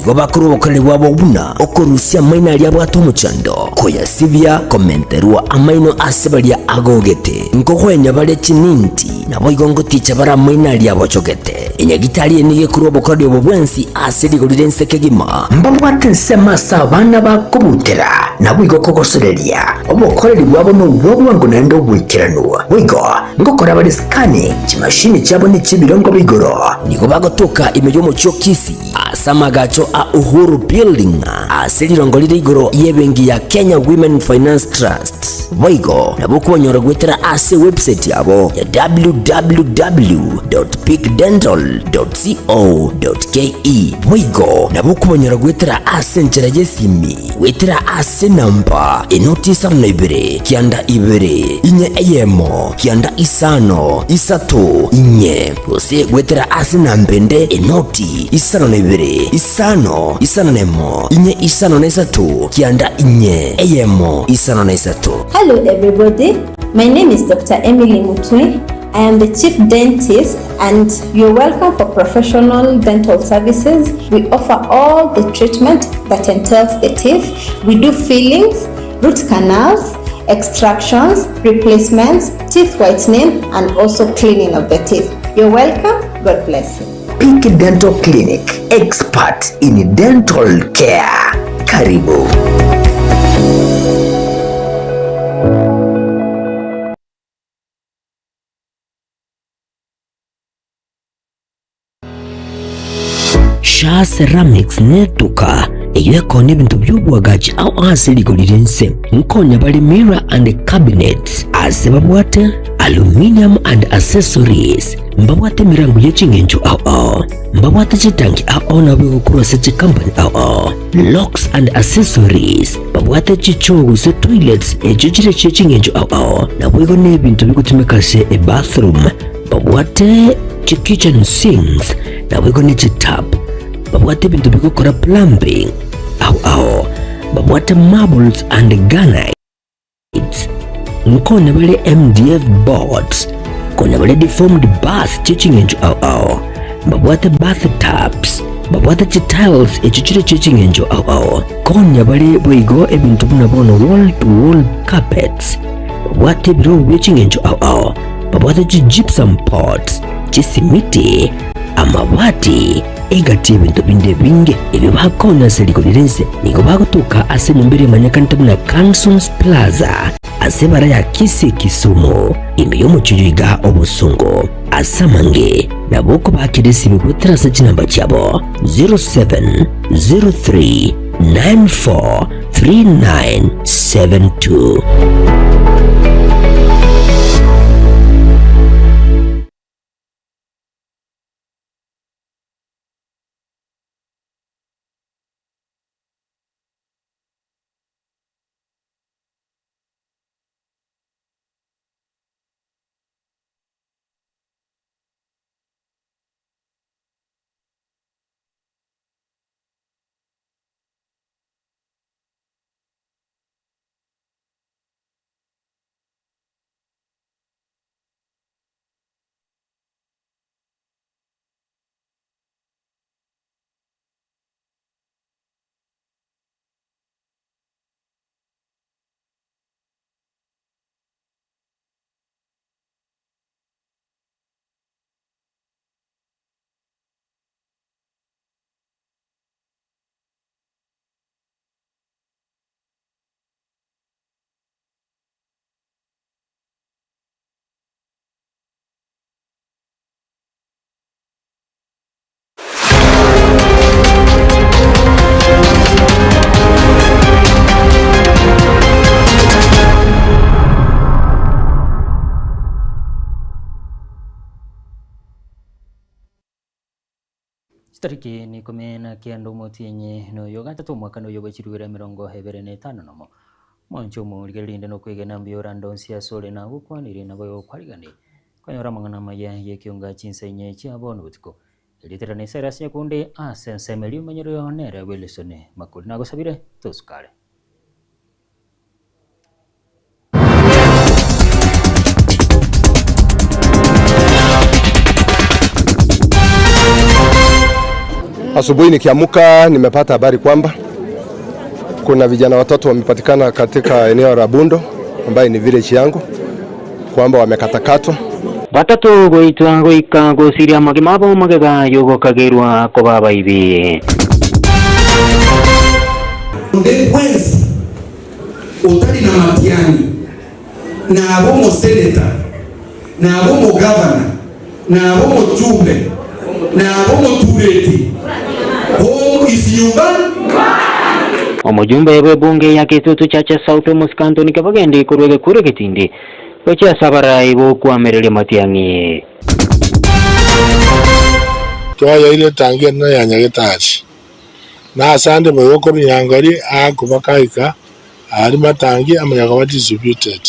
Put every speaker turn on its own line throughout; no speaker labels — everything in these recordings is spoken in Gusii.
Nigo bakorwa obokoreri bwabo buna okorusia amaino aria abwate omochando, koyasibia, komenterwa amaino ase baria agogete, nkogwenia bare chininti, naboigo ngoticha bare amaino aria abochogete. Enyagitari eye nigo ekorwa obokoreri obo bwensi ase rigori ri'ense kegima. Mbabwate ensemo ase abana bakobutera, naboigo kogosoreria. Obokoreri bwabo nobwa bwango naende oboikeranu. Boigo ngokora bare scanning, chimashini chiabo nechi'ebirengo bia igoro. Nigo bagotoka ime y'omochie o Kisii ase amagacho a Uhuru Building ase rirongo rire igoro y'ebenki ya Kenya Women Finance Trust. Boigo nabo okobanyora goetera ase ewebsite yabo ya www.peakdental.co.ke. Boigo nabo okobanyora goetera ase enchera y'esimi goetera ase enamba enoti isano na ibere kianda ibere inye eyemo kianda isano isato inye gose goetera ase enamba ende enoti isano na ibere isano isano na emo inye isano na isato kianda inye eyemo isano na isato.
Hello everybody, my name is Doctor Emily Mutwe, I am the chief dentist and you're welcome for professional dental services. We offer all the treatment that entails the teeth. We do fillings, root canals, extractions, replacements, teeth whitening and also cleaning of the teeth. You're welcome. God bless you.
Peak Dental Clinic, expert in dental care. Karibu. Shaa Ceramics netuka eyio ekonia ebinto bi'oboagachi ao ase rigori ri'ense. Nkonya bare mirror and cabinets ase babwate aluminium and accessories, mbabwate emerango ye ching'encho ao ao, mbabwate chitanki ao ao nabo egokorwa ase chicompany ao ao, locks and accessories, babwate chichoo gose toilets echio chire chie ching'encho ao ao, naboigo nebinto bigotumeka ase ebathroom. Babwate chi kitchen sinks naboigo ne chitap, babwate ebinto bigokora plumbing ao ao, babwate marbles and granites, nkonya bare MDF boards, konya bare deformed bath chie ching'encho ao ao, babwate bath tubs, babwate chitiles echio chire chie ching'encho ao ao, konya bare boigo ebinto buna bono wall to wall carpets, babwate ebirogo bie ching'encho ao ao. Babwate chi-gypsum pots, chisimiti, amabati, egati y'ebinto binde ebinge ebio bakonya ase rigori ri'ense. Nigo bagotoka ase enyomba eria emanyekanete buna Cansons Plaza ase ebara ya Kisii Kisumu, ime y'omochie oyo iga obosongo. Ase amange nabo okobakera esimi goetera ase chinamba chiabo 0703 94 3972.
Chitariki n'ikomi na kianda omotienyi noyo gatato omwaka noyo bwe chirwere emerongo ebere na etano nomo. Mwanche omorigereria rinde nokwegena mbuya orande onsi asore nagokwanirie nabo okwariganire konyora amang'ana amaya y'ekionga chinsa inye chia bono botuko. Erieta riane Cyrus Nyakundi ase ensemo eria omonyereri oo nere Wilson Makori nagosabire tosukare.
Asubuhi nikiamka nimepata habari kwamba kuna vijana watatu wamepatikana katika eneo la Bundo ambaye ni village yangu kwamba wamekatakatwa.
Batato goitwa goika gosiria amagima abo magega y'ogokagerwa koba abaibi.
Onde bwensi otari na Matiang'i, naba omoseneta, naba omogavana, naba omochumbe, naba omotureti, home is nyumbani.
Omojumbe bw'ebunge ya Kitutu Chache South Omosike Anthony Kibagendi korwa egekuro egetindi gochia ase abarai b'okwamereria Matiang'i.
Twayaire etangi enene ya Nyagetari, na asande boigo korwa Nyangori aakoba kaika aaria matangi amanya koba distributed.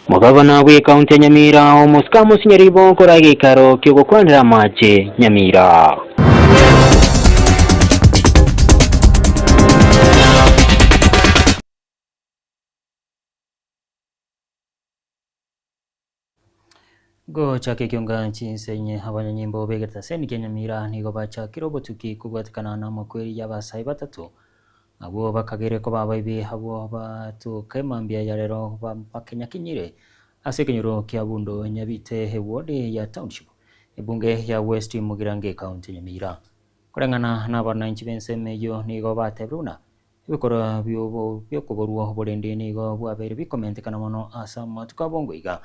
Omogabana bw'ecounty ya Nyamira Omosike Amos Nyaribo koraa egeikaro ki'ogokwanera amache Nyamira. Gochaka ekionga chinsenye abanyanyimbo b'egetaseni kia Nyamira nigo bachakire obotuki kobwatekana namakweri y'abasae batato abwo bakagere koba abaibi abwo batoka emambia ya rero bakenyakinyire ase ekenyoro kia Bundo Nyabite eward ya Township ebunge ya West Mugirango ekaunti ya Nyamira. Koreng'ana na abananchi b'ensemo eyio nigo batebire buna Ebikorwa bi'okoborwa oborendi nigo bwabeire bikomentekana mono ase amatuko abongo iga,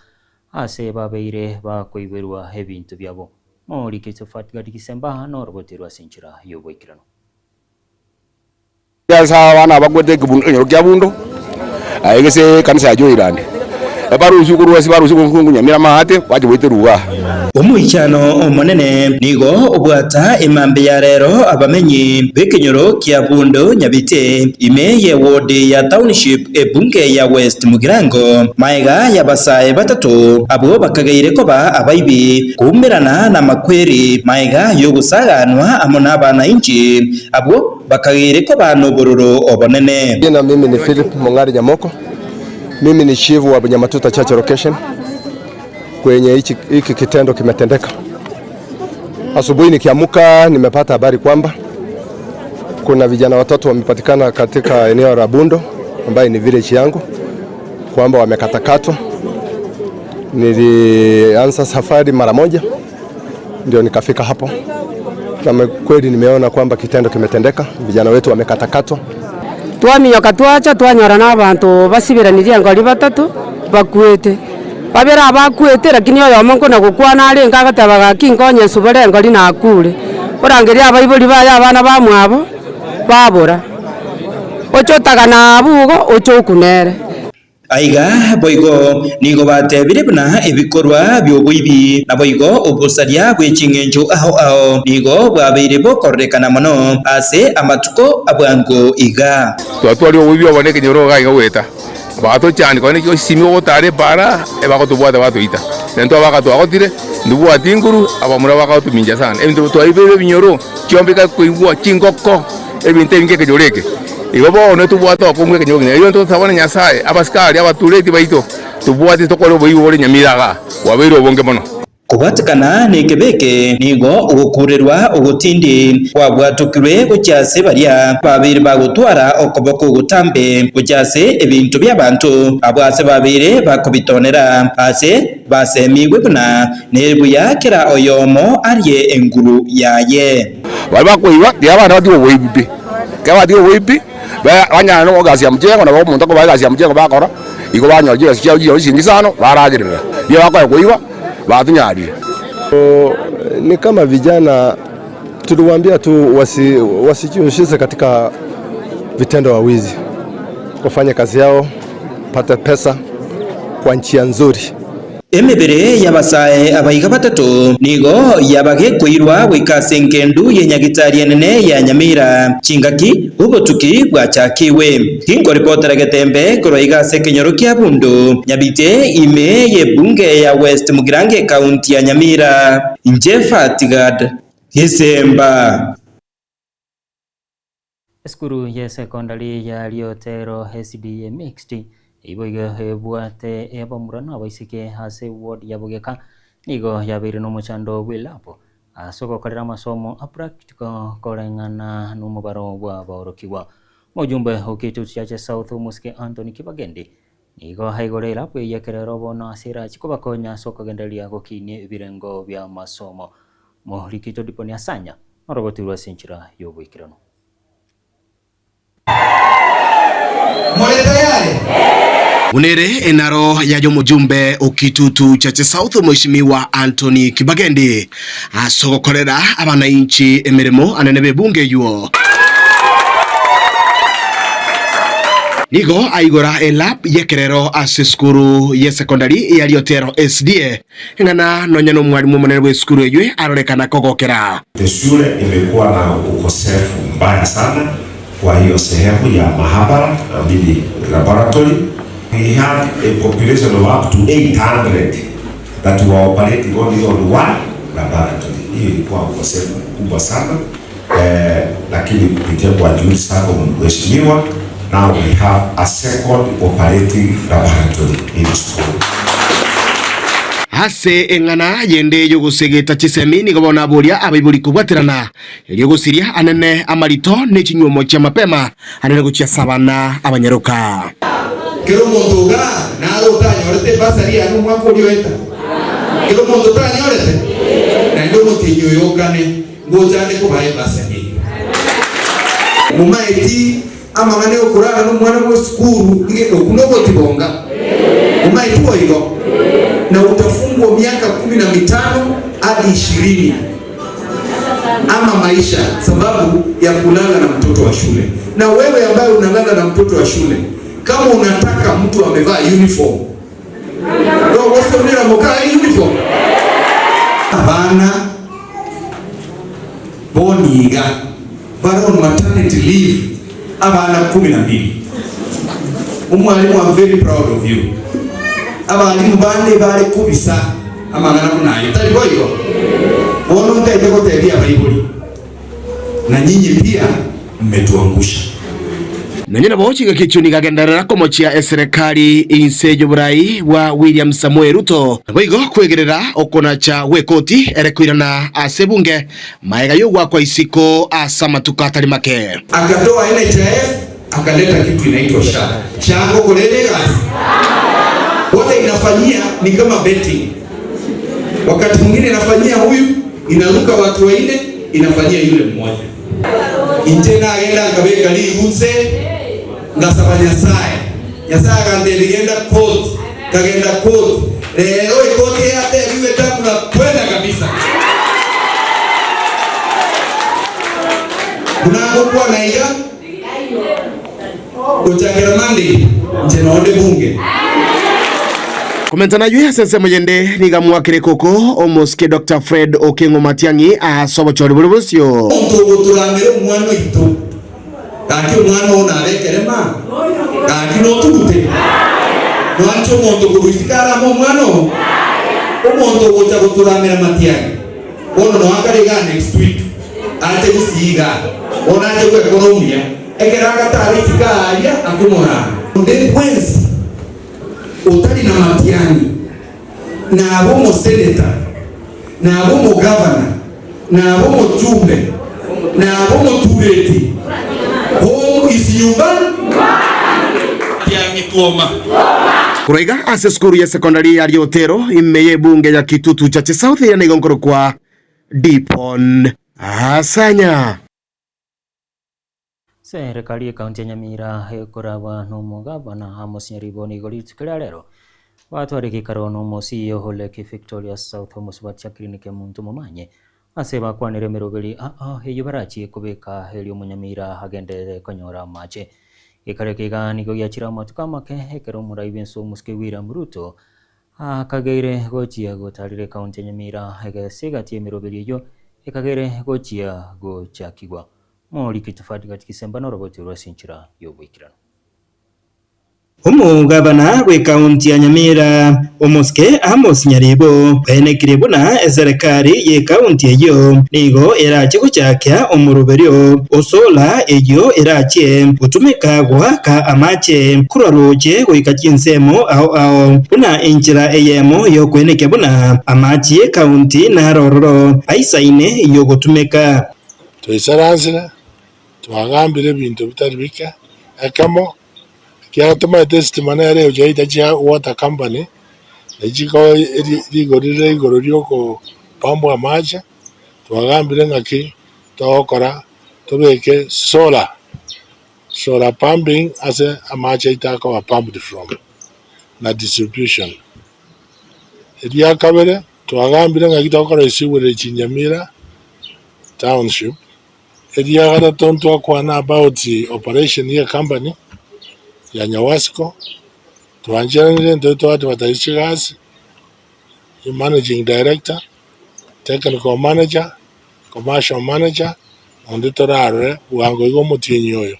aase babeire bakoiberwa ebinto biabo. Morike Josephat Gisemba norogoterwe ase enchera y'oboikeranu.
Ase abana abakwete ekenyoro kia Bundo, aye gese ekanisa ya Joyland, barusia korwa ase barusia korwa Nyamira maate, bache goiterwa igaa.
Omoichano omonene nigo obwata emambia ya rero abamenyi b'ekenyoro kia Bundo Nyabite ime ye ward ya Township ebunge ya West Mugirango maega y'abasae batato abwo bakageire koba abaibi koumerana namakweri maega y'ogosaganwa amo n'abanainchi abwo bakageire koba nobororo obonene.
Jina mimi ni Philip Mong'ari Nyamoko. Mimi ni chifu wa Bunyamatuta Church Location kwenye hiki kitendo kimetendeka. Asubuhi nikiamka nimepata habari kwamba kuna vijana watatu wamepatikana katika eneo la Bundo ambaye ni village yangu kwamba wamekatakatwa. Nilianza safari mara moja ndio nikafika hapo, na kweli nimeona kwamba kitendo kimetendeka, vijana wetu wamekatakatwa.
Twaminyoka twacha twanyora na abanto basiberanirie engori batato bakwete. Babere abakwete lakini oyomo nkona gokwana arenge agateba gaki nkonye nsubore engori nakure. Orangeria abaibori baye abana bamwabo babora. Oche otagana abwo igo oche okuna ere.
Aiga boigo nigo batebire buna ebikorwa bi'oboibi, naboigo obosaria bwe ching'encho ao ao nigo bwabeire bokororekana mono ase amatuko a bwango iga.
Twatwarire oboibi obo nekenyoro iga iga goeta, bagatochania konya neki osimi ogotara epaara, ebagotobwata batoita. Na intwe abaka twagotire, ntobwati nguru, abamura bagatomincha sana. Ebinto twaibeire ebinyoro, chiombe ikakoigwa, chingoko, ebinto ebinge ekenyoro eke. Igo bono tobwate obokongu ekenyoro kegima. Erio ntosabane Nyasae, abasikari, abatureti baito, tobwate tokore oboibi bore nyamira igaa, bwabeire obonge mono.
Kobwatekana nekebe eke nigo ogokuurerwa ogotindi kwabwatokirwe gochia ase baria babeire bagotwara okoboko ogotambe gochia ase ebinto bi'abanto, abwo ase babeire bakobitonera, aase basemigwe buna nebuya kera oyomo arie enguru yaye.
Baria bakoiba tiga abande batige oboibi pi. Ekero batigire oboibi pi, banyare na egasi ya mchengo nabo omonto akobae egasi ya mchengo bakora, igo banyora chibesa chiabo chiria chiringi isano, baragerera. Riria bakonya koiba, batonyarire.
Ni kama vijana tuliwaambia tu wasi, wasijihusishe katika vitendo vya wizi, wafanye kazi yao, pate pesa kwa njia nzuri.
Emebere y'abasae abaiga batato nigo yabagekoirwa goika ase engendu ye nyagitari enene ya Nyamira chingaki obotuki bwachakigwe. Ginkoripotera Getembe korwa iga ase ekenyoro kia Bundu, Nyabite ime y'ebunge ya West Mugirango ekaunti ya Nyamira. Inche Fatgad Gesemba.
Esukuru y'esekondari ya Riotero SDA Mixed eyio igo ebwate abamura na abaiseke ase eward ya Bogeka nigo yabeire nomochando bw'elabu Ase ogokorera amasomo a practical koreng'ana nomobaro bw'abaorokigwa. Omojumbe o Kitutu Chache South Omosike Anthony Kibagendi nigo aigore elabu eye ekerero bono ase erachi kobakonya ase okogendereria gokinia ebirengo bi'amasomo. Morikito Diponi Asanya norogotirwe ase enchera y'oboikeranu.
More tayari?
Buna ere enaro yaye omojumbe o Kitutu Chache South Mheshimiwa Anthony Kibagendi ase ogokorera abanainchi emeremo anene b'ebunge eywo. Nigo aigora elab y'ekerero ase esukuru y'esekondari ya Riotero SDA Ing'ana nonya nomwalimu omonene bw'esukuru eyio arorekana kogokera.
Shule imekuwa na ukosefu mbaya sana kwa hiyo sehemu ya mahabara I mean laboratory. We had a population of up to 800 that were operating only on one laboratory. Hiyo ilikuwa ukosefu mkubwa sana eh, lakini kupitia kwa juhudi zako mheshimiwa, now we have a second operating laboratory in school.
Ase eng'ana yende y'ogosegeta chisemi nigo bono aboria abaibori kobwaterana, erio gosiria anene amarito ne chinyuomo chia mapema anene gochia ase abana abanyaroka.
Kera omonto igaa nare otanyorete ebasari yane omwaka oria oeta? Kera omonto otanyorete? Naende omotienyi oyo okane. Ngocha ande kobaa ebasari eyio. Momaeti amang'ana y'okorara nomwana bw'esukuru nigo okwo nogotibonga? Momaeti boigo? Na utafungwa miaka kumi na mitano hadi ishirini ama maisha sababu ya kulala na mtoto wa shule. Na wewe ambaye unalala na mtoto wa shule, kama unataka mtu amevaa uniform Rogosonera moka uniform abana boniga bare on maternity leave abana kumi na mbili omwalimu am very proud of you abalimu bande bare kobisa amang'ana buna ayo tari boigo bono ntaete gotebia abaibori na nyinyi pia mmetuangusha.
Nonye nabo chingaki echio nigo agenderera komochia eserekari inse y'oborai bwa William Samoei Ruto naboigo kwegerera okonacha gw'ekoti ere koirana ase ebunge maega y'ogoakwa isiko ase amatuko atari make.
Akatoa NHIF akaleta kitu inaitwa SHA. SHA ngokorere egasi? Bono inafanyia ni kama betting. Wakati mwingine inafanyia huyu inaruka watu waine inafanyia yule mmoja. Inche nagenda nkabeka rigutse ngasaba Nyasae. Nyasae agantebia genda court, nkagenda court. Rero ekoti eyatebiwe takura kwenda kabisa. Buna ngokwana iga gochakera Monday inche nonde bunge.
Komenta naywe ase ensemo yende niga mwakire koko omosike Doctor Fred Okengo Matiang'i ase obochori bore bosio.
Omonto ogotoramera omwana oito, gaki omwana oo nabe ekerema, gaki notugute? Mwanche omonto korwa isiko arame omwana oo? Omonto ogocha gotoramera matiang'i, bono noe akare igaa next week, ache gusii igaa, bono ache gwekora omuya, ekero agatara isiko aaria akomorama. Onde bwensi otari na matiang'i, nabe omoseneta, nabe omogavana, nabe omochumbe, nabe omotureti, home is nyumba Matiang'i twoma.
Korwa iga ase esukuru ya sekondari ya Riotero ime y'ebunge ya Kitutu Chache South eria nigo nkorokwa Dipon Asanya.
Serikali y'Ekaunti ya Nyamira ekoragwa n'omogabana Amos Nyaribo nigo rituko ria rero batware egeikaro n'omosii o Lake Victoria South omosubati Jacqueline Kemunto Momanyi ase bakwanire emeroberi aa eyio barachie kobeka erio omonyamira agenderere konyora amache. Geikaro eke iga nigo giachire amatuko amake ekero omorai bw'ense omosike William Ruto Akageire gochia gotarera ekaunti ya Nyamira egese egati y'emeroberi eyio ekagere gochia gochakigwa. Morike tofauti gati kisemba noroboti rw'ase enchera y'oboikeranu.
Omogabana bw'ekaunti ya Nyamira, Omosike Amos Nyaribo, oenekirie buna eserekari y'ekaunti eyio nigo erache gochakia omoroberio o solar eyio erachie gotumeka goaka amache korwa roche goika chinsemo ao ao buna enchera eyemo y'okoenekia buna amache y'ekaunti naro ororo aisaine yogotumeka.
Twaisaransire, twagambire ebinto bitari bike, ekemo Ekiagera tomaete esitima nere egochia yaita chia water company, nachi chikoa rigori rire igoro riokopambwa amache, twagambire ng'aki togokora tobeke solar, solar pumping ase amache aito akoba pumped from na distribution. Eria kabere, twagambire ng'aki togokora sewerage Nyamira township. Eria gatato ntwakwana about operation ye company ya Nyawasco, twancheranire intwe twa advertise chigasi, managing director, technical manager, commercial manager, onde torarore bwango iga omotienyi oyo.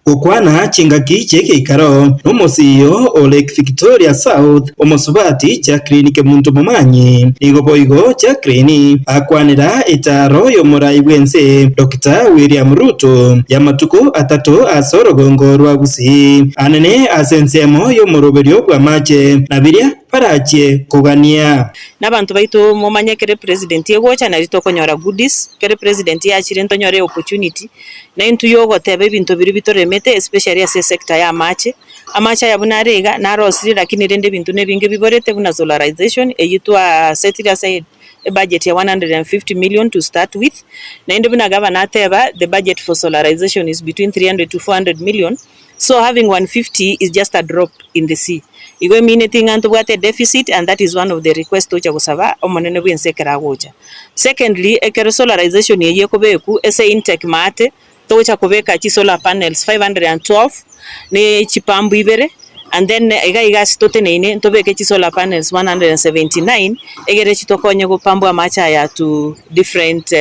Gokwana chingaki chi'egeikaro nomosiyo o Lake Victoria South, omosubati Jacqueline Kemunto Momanyi. Nigo boigo Jacqueline akwanera etaaro y'omorai bw'ense Dokita William Ruto y'amatuko atato ase orogongo rwa Gusii anene ase ensemo y'omoroberio bw'amache na biria barachie kogania.
Nabanto baito momanye ekere president egocha nario tokonyora goodies, ekere president yachire ntonyore opportunity. Na intwe yogoteba ebinto biria bitoremete especially ase esector ya amache, amache aya buna are iga narosirie lakini rende ebinto nebinge biborete buna solarization eyio twasetire ase ebudget ya 150 million to start with, naende buna gavana ateba the budget for solarization is between 300 to 400 million. So having 150 is just a drop in the sea. Igo emineti ng'a ntobwate edeficit and that is one of the request tocha gosaba omonene bwense ekero agocha. Secondly, ekero solarization eyio ekobekwa ase intake maate, togocha kobeka chi solar panels 512 ne chipambu ibere and then iga iga ase toteneine ntobeke chi solar panels 179 egere chitokonye gopambwa amache aya to different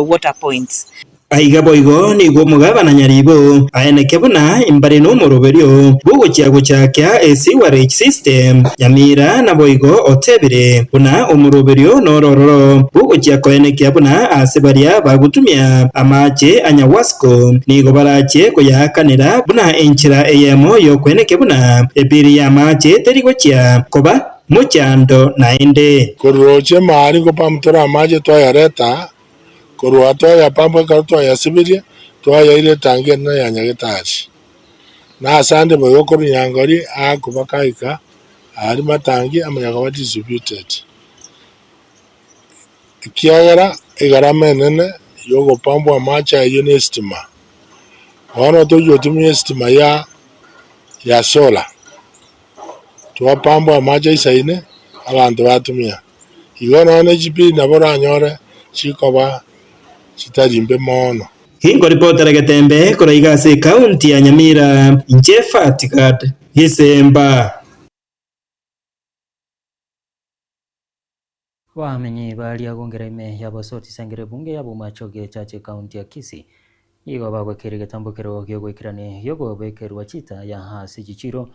water points.
Aiga boigo nigo omogabana Nyaribo aeneke buna imbare nomoroberio bw'ogochia gochakia esewerage system Nyamira naboigo otebire buna omoroberio norororo bw'ogochia koenekia buna ase baria bagotumia amache a Nyawasco nigo barachie koyaakanera buna enchera eyemo y'okoenekia buna ebiri y'amache teri gochia koba mochando naende.
Korwa roche maari nkopamtora amache twayareta Korwa twayapamba ekero twayasibirie, twayaira etangi enene ya Nyagetari. Na ase ande boigo korwa Nyangori aakuba kaika aaria matangi amanya koba distributed. Ekiagera egarama enene yogopambwa amache ayio ne estima. Bono tochia gotumia estima ya ya solar, twapambwa amache aisaine, abanto batumia. Igo nonya ne chipiri nabo oranyore chikoba chitari mbe mono.
Inkoripotera Getembe korwa iga ase ekaunti ya Nyamira, inche Fatgad Gisemba.
Bamenyi baria gongera ime ya Bosoti Sengere ebunge ya Bomachoge Chache ekaunti ya Kisii nigo bagwekire egetambokero giogoikerani giogobekerwa chitaya ase chichiro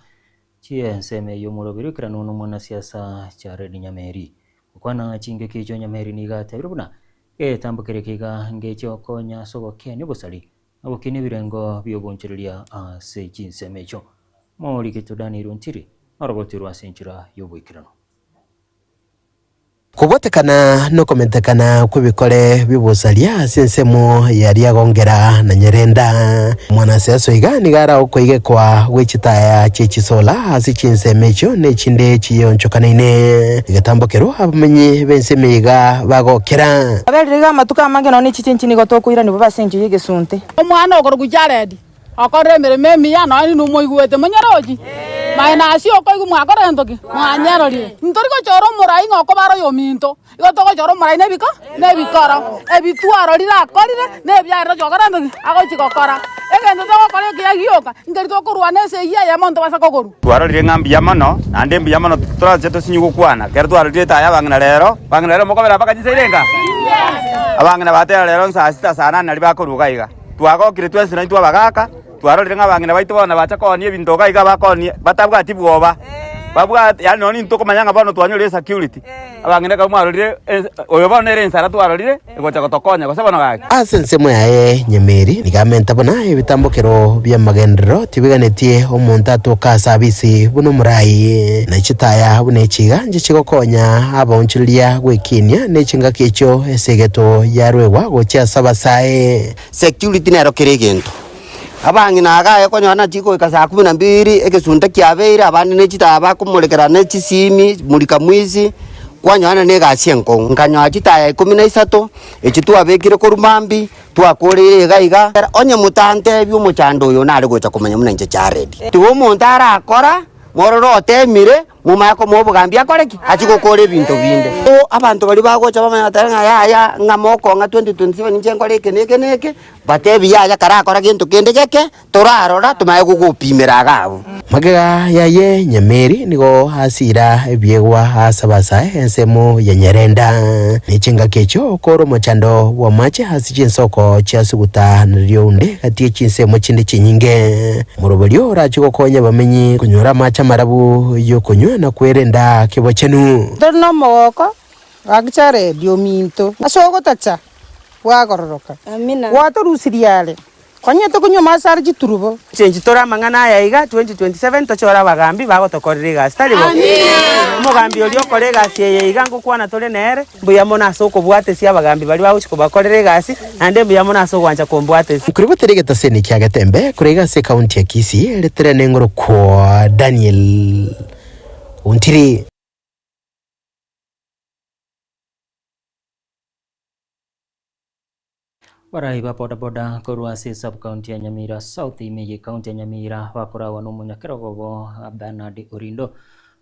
Chi'ensemo eyio omoroberi oikeranu nomwanasiasa Jared Nyameri. Gokwana chingaki echio Nyameri nigo atebire buna egetambo keria keiga ngeche gokonya ase ogokenia obosari na gokinia ebirengo bi'ogoonchoreria ase chinsemo echio. Morikito Daniel Ontiri norogotirwe ase enchera y'oboikeranu.
Kobwatekana nokomentekana kw'ebikore bi'obosaria ase ensemo ya Riagongera na Nyerenda, Mwanasiasa oiga nigo araokoigekwa gwe chitaya chie chisola ase chinsemo echio na echinde chiyeonchokanaine. Egetambo kerwo abamenyi b'ensemo iga bagokera.
Aberire iga amatuko amange nonya ne chichinchi nigo tokoiranigwa bobe ase enchera y'egesunte.
Omwana okorokwa Jaredi okorire emeremo emiya, nonya ninwe moigwete, monyerochi? Maene asia okoigwa mwakora gento ki? Mwanyerorire. Ntori gochora omorai ng'a okobara oyominto, igo togochora omorai nebiko? Nebikoro. Ebi twarorire akorire, na ebi aye tochi gokora gento ki? Agochi gokora. Egento togokora ekiya gioka, nkeri tokorwana ase eyio eyemo ntobasa kogorwa.
Twarorire ng'a mbuya mono, naende mbuya mono torache tosinye gokwana. Ekero twarorire etaya abang'ina rero, abang'ina rero mokobera mpaka chinsa irenga? Abang'ina bateba rero nsaa sita saa nane naria bakoruga iga. Twagokire twensi naintwe abagaka. Twarorire ng'a abang'ina baito bono bacha koonia ebinto iga iga bakoonia batabwati bwoba, babwate yaani nonye intwe tokomanya ng'a bono twanyorire esecurity, abang'ina ekero mwarorire ense oyo bono nere ensara twarorire egocha gotokonya gose bono gaki.
Ase ensemo yaye nyameri nigo amenta buna ebitambokero bi'amagenderero tibiganetie omonto atoke ase abisi buna omorai, na chitaya buna echiga nche chigokonya abaonchoreria gwekinia ne chingaki echio esegeto yarwegwa gochia ase abasae.
Security nero kera egento. Abang'ina iga aye konyora nachia goika saa kumi na mbili, egesunte kiabeire, abande ne chitaya bakomorekera ne chisimi, mulika mwizi, kwanyora na egasi enkong'u. Nkanyora chitaya ikomi na isato, echi twabekire korwa mambia, twakoreire iga iga. Onye motantebia omochando oyo nare gocha komanya buna inche Jared. Tiga omonto arakora, morore otemire, Momanye komoa obogambi akore ki? Achie gokora ebinto binde. O abanto baria bagocha bamanye goteba ng'a yaya ng'a mokong'a 2027 inche nkore eke na eke na eke, batebi yaya karakora gento kende geke, torarora tomanye gogopimera iga abwo.
Magega yaye Nyameri nigo asira ebiegwa ase abasae ensemo ya Nyarenda. Ne chingaki echio okora omochando bw'amache ase chinsoko chia Suguta na Riounde gati ye chinsemo chinde chinyinge. Omoroberio orache gokonya abamenyi konyora amache amarabu y'okonywa na kwerenda kebochenu.
Tori nomogoko, gaki Jared ominto, ase ogotacha bwagororoka, gwatorusirie are, konya tokonywa amache are chiturubo.
Chenchi tore amang'ana aya iga 2027 tochore abagambi bagotokorera egasi tari bo? Omogambi oria okore egasi eye iga ngokwana tore nere, mbuya mono ase okobwatesia abagambi baria bagochia kobakorera egasi, naende mbuya mono ase ogwancha kombwatesia.
Nkoribotera egetaseni kia Getembe korwa iga ase ekaunti ya Kisii, ritere nengorokwa Daniel Ontiri.
Abarai ba bodaboda korwa ase esub-county ya Nyamira South ime ye county ya Nyamira bakoragwa na omonyakerogo obo Bernard Orindo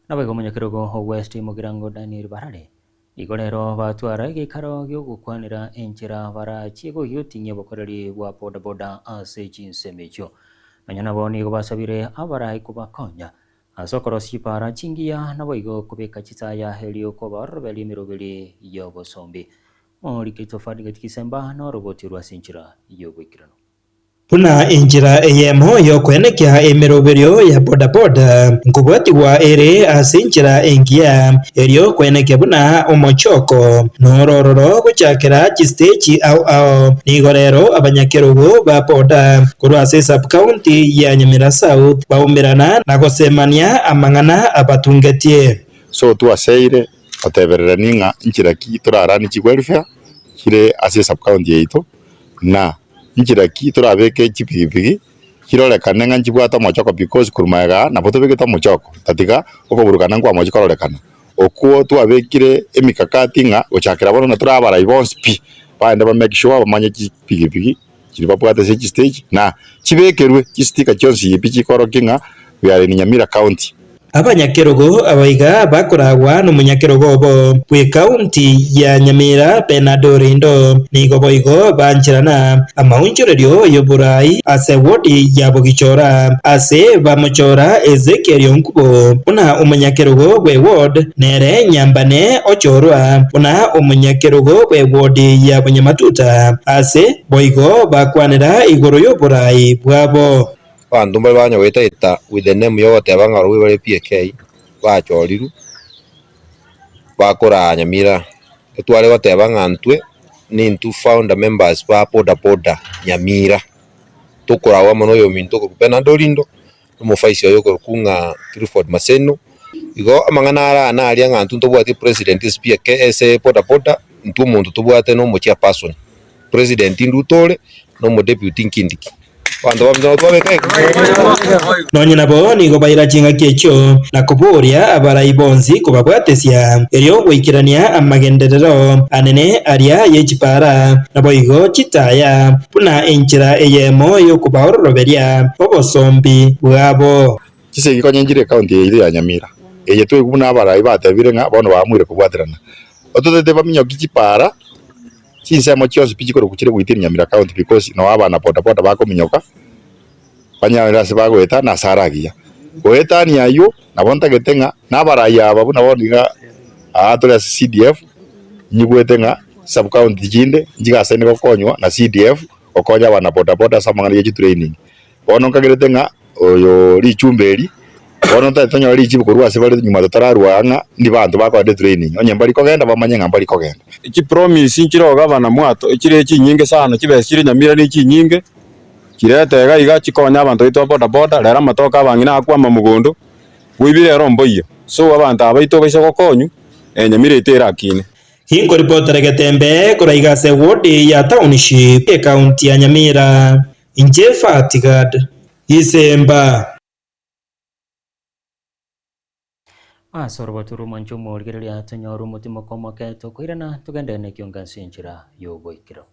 naboigo omonyakerogo o West Mugirango Daniel Barare. Igo rero batwara egeikaro gi'ogokwanera enchera barachie goyiotinyia obokoreri bwa bodaboda ase chinsemo echio. Nonya nabo nigo basabire abarai kobakonya ase okorosia chipara chingiya naboigo kobeka chitaya erio kobaoroberia emeroberi y'obosombi. Morike etofali gati gisemba noroboti rw'ase enchera y'oboikeranu.
Buna enchera eyemo y'okoenekia emeroberio ya bodaboda nkobwatigwa ere ase enchera engiya, erio koenekia buna omochoko norororo gochakera chisteji ao ao. Nigo rero abanyakerogo ba boda korwa ase esub-county ya Nyamira South baumerana na gosemania amang'ana abatungetie.
So twaseire Gotebererania ng'a inchera ki toraranie chiwelfare chire ase esub-county yaito, na inchera ki torabeke chipigipigi chirorekane ng'a nchibwate omochoko because korwa magega aa nabo tobegete omochoko tatiga okoburukana nkwamochi kororekana. Okwo twabekire emikakati ng'a gochakera bono na tore abarai bonsi pi, bagende ba make sure bamanye chipigipigi chiria babwate ase chistage na chibekerwe chistika chionsi pi chikorokia ng'a we are in Nyamira county.
Abanyakerogo abaiga bakoragwa nomonyakerogo obo bw'ekaunti ya Nyamira Bernard Orindo nigo boigo bancherana amaonchorerio y'oborai ase wodi ya Bogichora ase bamochora Ezekiel Onkubo buna omonyakerogo bwe ward nere Nyambane ochorwa buna omonyakerogo bwe wodi ya Bonyamatuta ase boigo bakwanera igoro y'oborai bwabo.
Abanto mbare banya goeta-eta with the name yogoteba ng'a barobwo bare PK, bachorirwe, bakoraa Nyamira. Etware goteba ng'a intwe nintwe founder members ba boda boda Nyamira. Tokoragwa amo na oyominto okorokwa Bernard Orindo, na omofaisi oye okorokwa ng'a Clifford Maseno. Igo amang'ana ara naria ng'a intwe ntobwati president ase PK ase boda boda, intwe omonto tobwate na omochairperson. President Ruto ore, na omodeputy Nkindiki. Abanto baminto nabo twabeka iga.
Nonye nabo nigo baira chingaki echio na koboria abarai bonsi kobabwatesia, erio goikerania amagenderero anene aria ye chipara, naboigo chitaya, buna enchera eyemo y'okobaororoberia obosombi bwabo.
Chisegi konya nchire ekaunti yaito ya Nyamira, eye twaigwa buna abarai batebire ng'a bono baamuire kobwaterana. Ototete baminyoki chipara. Chinsemo chionsi pi chikorokwa chire within Nyamira county because noo abana boda boda bakominyoka banyare ase bagoeta na ase are agiya. Goetania aywo nabo ntagete ng'a na abarai aba buna bono iga aa tore ase CDF nyigwete ng'a sub county chinde nchigasaine gokonywa na CDF gokonya abana boda boda ase amang'ana ye chitraining. Bono nkagerete ng'a oyo richumbe eri, bono totari tonyore richibu korwa ase bare nyuma totararwa ng'a ndibanto bakogenda etraining, onye mbari kogenda bamanye ng'a mbari kogenda.
Chipromise nchire gavana mwato chire chinyinge sana, chibesa chire Nyamira ne chinyinge, chirete iga iga chikonye abanto baito ba bodaboda, rero amatoke abang'ina akwama mogondo, boibire ero mboiyo. So abanto aba baito baise gokonywa, Nyamira yaito erakine.
Inkoripotera Getembe korwa iga ase ward ya Township, ekaunti ya Nyamira. Inche Fatigad Gisemba.
Ase orobato rw'omwancho omorigereria tonyore omotimoko omoke tokoirana togende nekionga ase enchera y'oboikero.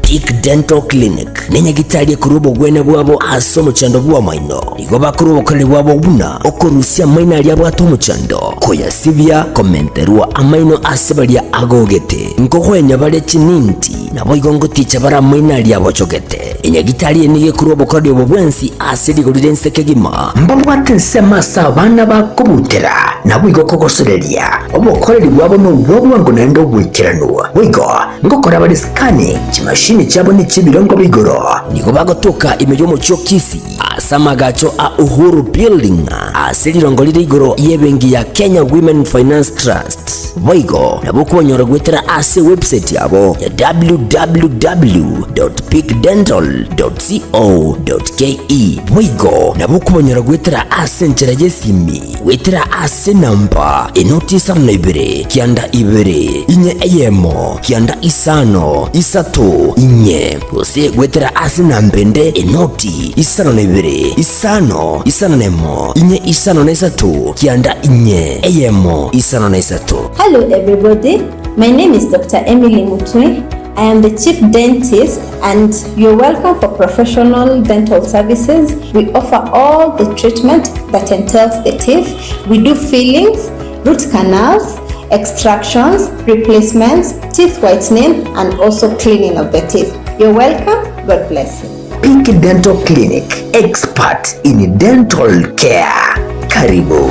Peak Dental Clinic nenyagitari ekorwa obogwenia bwabo ase omochando bw'amaino. Nigo bakorwa obokoreri bwabo buna okorusia amaino aria abwate omochando, koyasibia, komenterwa amaino ase baria agogete, nkogwenia bare chininti, naboigo ngoticha bare amaino aria abochogete. Enyagitari eye nigo ekorwa obokoreri obo bwensi ase rigori ri'ense kegima. Mbabwate ensemo ase abana bakobutera, naboigo kogosoreria. Obokoreri bwabo nobwa bwango naende oboikeranu. Boigo ngokora bare scanning, chimashini chiabo nechi'ebirengo b'igoro. Nigo bagotoka ime y'omochie o Kisii ase amagacho a Uhuru Building ase rirongo rire igoro y'ebenki ya Kenya Women Finance Trust. Boigo nabo okobanyora goetera ase ewebsite yabo ya www.peakdental.co.ke. Boigo nabo okobanyora goetera ase enchera y'esimi goetera ase enamba enoti isano na ibere kianda ibere inye eyemo kianda isano isato inye gose goetera ase enamba ende enoti isano na ibere isano isano na emo inye isano na isato kianda inye eyemo isano na isato.
Hello everybody, my name is Doctor Emily Mutwe, I am the chief dentist and you're welcome for professional dental services. We offer all the treatment that entails the teeth. We do fillings, root canals, extractions, replacements, teeth whitening and also cleaning of the teeth. You're welcome. God bless you.
Pink Dental Clinic, expert in dental care. Karibu.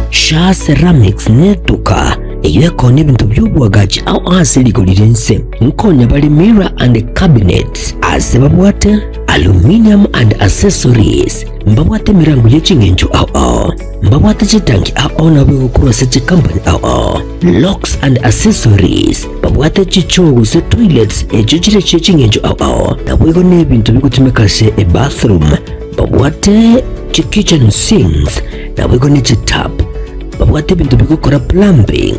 Shaa Ceramics netuka eyio ekonya ebinto bi'oboagachi ao ase rigori ri'ense. Nkonya bare mirror and cabinets ase babwate aluminium and accessories, mbabwate emerango ye ching'encho ao ao, mbabwate chitanki ao ao nabo egokorwa ase chicompany ao ao, locks and accessories, babwate chichoo gose toilets echio chire chie ching'encho ao ao, naboigo nebinto bigotumeka ase ebathroom. Babwate chi-kitchen sinks, naboigo ne chitap. Babwate ebinto bigokora plumbing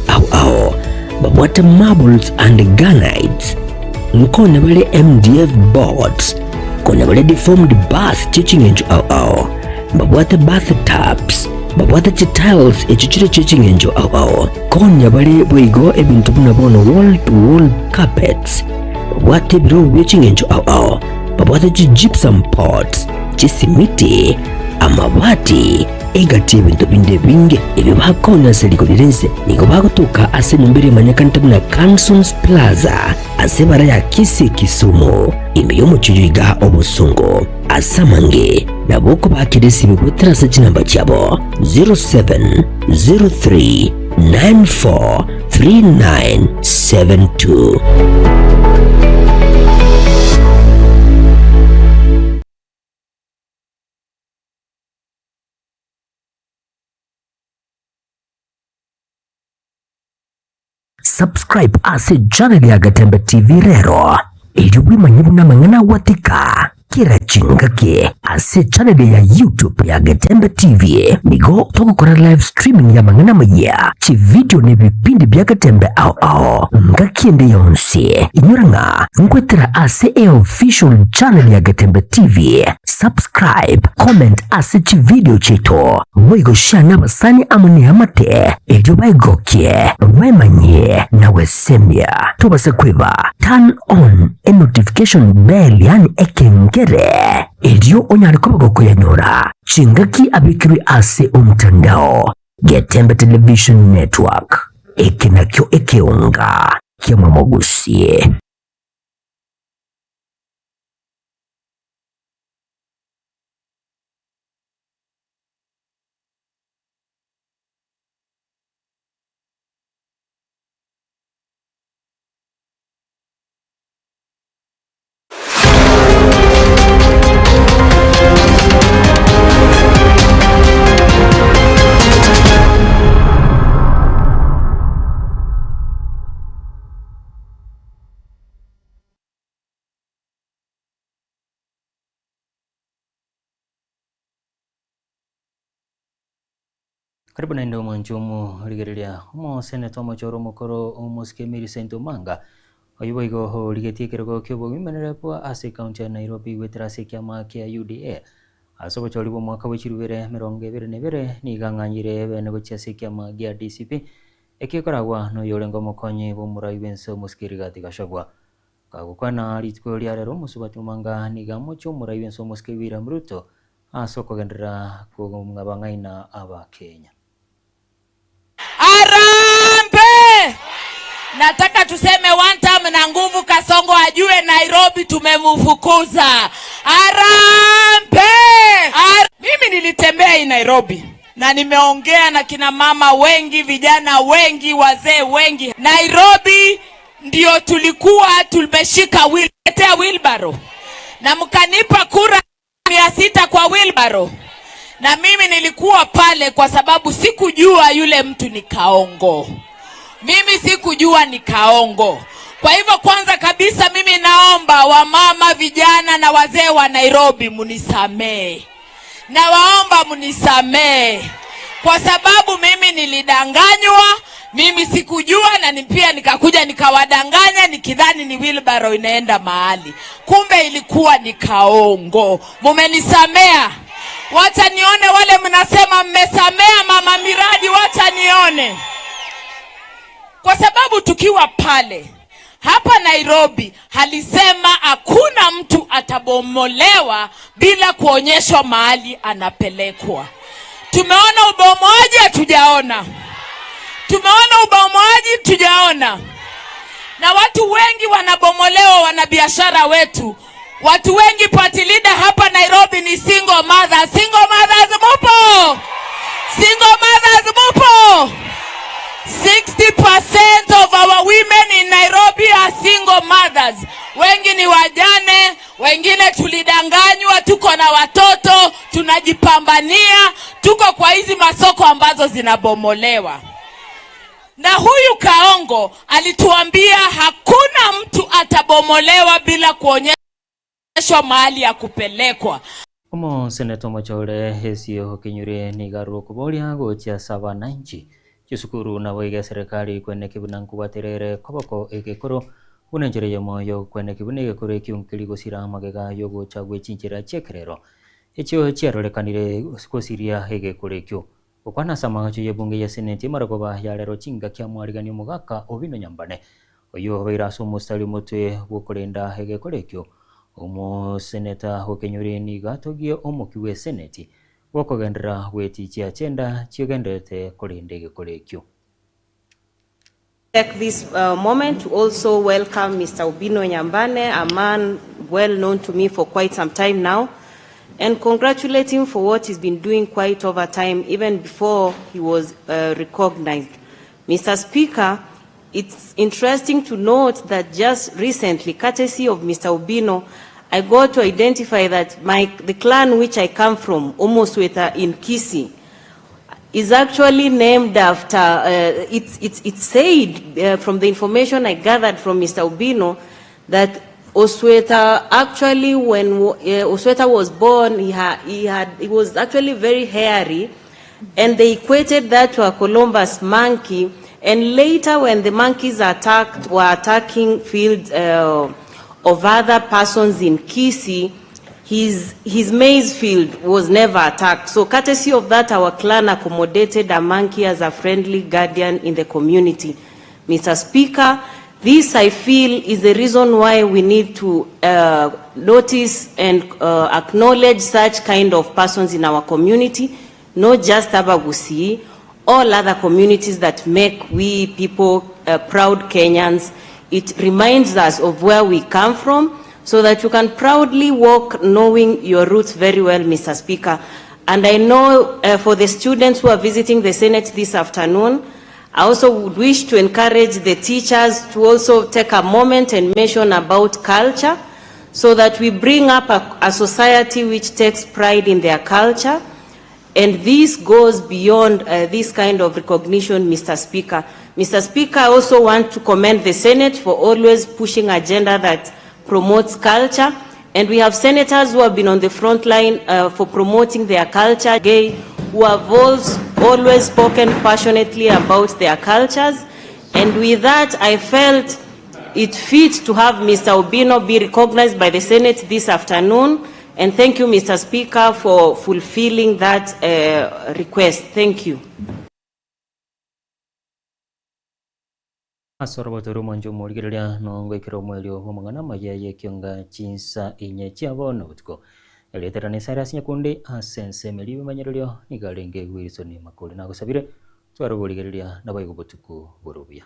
ao ao. Babwate marbles and granites. Nkonya bare MDF boards. Konya bare deformed bath chie ching'encho ao ao. Babwate bath tubs. Babwate chitiles echio chire chie ching'encho ao ao. Konya bare boigo ebinto buna bono wall to wall carpets. Babwate ebirogo bie ching'encho ao ao. Babwate chi-gypsum pots, chisimiti, amabati, egati y'ebinto binde ebinge ebio bakonya ase rigori ri'ense. Nigo bagotoka ase enyomba eria emanyekanete buna Cansons Plaza ase ebara ya Kisii Kisumu, ime y'omochie oyo iga obosongo. Ase amange nabo okobakera esimi goetera ase chinamba chiabo 0703 94 3972. Subscribe ase channel ya Gatembe TV rero erio bwemanye buna amang'ana agwatika. Kera chingaki ase echaneli ya YouTube ya Getembe TV nigo togokora live streaming y'amang'ana amayia, chividio na ebipindi bia Getembe ao ao ngaki ende yonsi. Inyora ng'a nkwetera ase eofficial channel ya Getembe TV. Subscribe, comment ase chividio chiaito, boigo share nabasani amo neamate erio baigokie, baemanyie na gwesemia. Tobase kweba turn on enotification bell yaani ekengere erio onyare koba gokoyanyora chingaki abekirwe ase omtandao. Getembe Television Network, eke nakio ekeonga ki'omomogusie.
Karibu naende omwanchi omorigereria, omoseneta omochoro omokoro omosike Millicent Omanga, oyio boigo origetie ekerogo ki'obogimenere bwa ase ekaunti ya Nairobi goetera ase ekiama kia UDA. Ase obochori bw'omwaka bwe chilifu ibere emerongo ebere na ebere nigo ang'anyire bene gochia ase ekiama gia DCP ekio ekoragwa noyorenge omokonyi bw'omorai bw'ense omosike Rigathi Gachagua. Gagokwana rituko ria rero omosubati Omanga nigo amochie omorai bw'ense omosike William Ruto Ase okogenderera kw'abang'aina Abakenya.
Harambee! Nataka tuseme one term na nguvu Kasongo ajue Nairobi tumemufukuza. Harambee! Har Mimi nilitembea hii Nairobi na nimeongea na kina mama wengi, vijana wengi, wazee wengi. Nairobi ndio tulikuwa tumeshika wheel, wheelbarrow na mkanipa kura 600 kwa wheelbarrow. Na mimi nilikuwa pale kwa sababu sikujua yule mtu ni Kaongo. Mimi sikujua ni Kaongo. Kwa hivyo kwanza kabisa mimi naomba wamama, vijana na wazee wa Nairobi munisamee. Nawaomba munisamee kwa sababu mimi nilidanganywa, mimi sikujua, na pia nikakuja nikawadanganya nikidhani ni wheelbarrow inaenda mahali, kumbe ilikuwa ni Kaongo. Mumenisamea. Wacha nione wale mnasema mmesamea mama miradi, wacha nione, kwa sababu tukiwa pale hapa Nairobi alisema hakuna mtu atabomolewa bila kuonyeshwa mahali anapelekwa. Tumeona ubomoaji, hatujaona. Tumeona ubomoaji, tujaona. Na watu wengi wanabomolewa, wanabiashara wetu. Watu wengi, party leader hapa Nairobi ni single mothers. Single mothers mupo? Single mothers mupo? 60% of our women in Nairobi are single mothers. Wengi ni wajane, wengine tulidanganywa, tuko na watoto, tunajipambania, tuko kwa hizi masoko ambazo zinabomolewa. Na huyu Kaongo alituambia hakuna mtu atabomolewa bila kuonyeshwa mahali ya kupelekwa.
Omoseneta omochore Hesio Okinyure nigo arure okoboria gochia ase abananchi chisukuru naboigo eserekari kweneki buna nkobwatera ere koboko egekoro buna enchera eyemo yokweneki buna egekoro ekio nkeri gosira amagega yogocha gwe chinchera chi'ekerero echio chiarorekanire gosiria egekoro ekio. Gokwana ase amagacho y'ebunge ya Seneti emarogoba ya rero chingaki amwarigania omogaka Obino Nyambane oyio obeire ase omositari omotwe bw'okorenda egekoro ekio. Omoseneta Okenyuri nigo atogie omoki bw'eseneti bw'okogenderera gwetichia agenda chiogendererete korenda egekoro ekio.
Take this moment to also welcome Mr. Obino Nyambane, a man well known to me for quite some time now, and congratulate him for what he's been doing quite over time, even before he was recognized. Mr. Speaker, it's interesting to note that just recently, courtesy of Mr. Obino, I got to identify that the clan which I come from, Omosweta in Kisii, is actually named after, it's said from the information I gathered from Mr. Obino, that Osweta actually, when Osweta was born, he, ha- he, had, he was actually very hairy, and they equated that to a Columbus monkey. And later, when the monkeys attacked, were attacking fields of other persons in Kisii, his maize field was never attacked. So courtesy of that, our clan accommodated a monkey as a friendly guardian in the community. Mr. Speaker, this I feel is the reason why we need to notice and acknowledge such kind of persons in our community, not just Abagusii, all other communities that make we people proud Kenyans. It reminds us of where we come from so that you can proudly walk knowing your roots very well, Mr. Speaker. And I know for the students who are visiting the Senate this afternoon, I also would wish to encourage the teachers to also take a moment and mention about culture so that we bring up a society which takes pride in their culture. And this goes beyond this kind of recognition, Mr. Speaker. Mr. Speaker, I also want to commend the Senate for always pushing agenda that promotes culture. And we have senators who have been on the front line for promoting their culture, gay, who have always spoken passionately about their cultures. And with that, I felt it fit to have Mr. Obino be recognized by the Senate this afternoon. And thank you, Mr. Speaker, for fulfilling that request. Thank you.
Ase orobato rw'omwancho omorigereria nongoikera omoerio bw'amang'ana amaya y'ekionga chinsa inye chia bono botuko. Erieta riane Cyrus Nyakundi ase ensemo eria y'ebimanyererio nigo arenge Wilson Makori. Nagosabire tware oborigereria naboigo botuko bore obuya.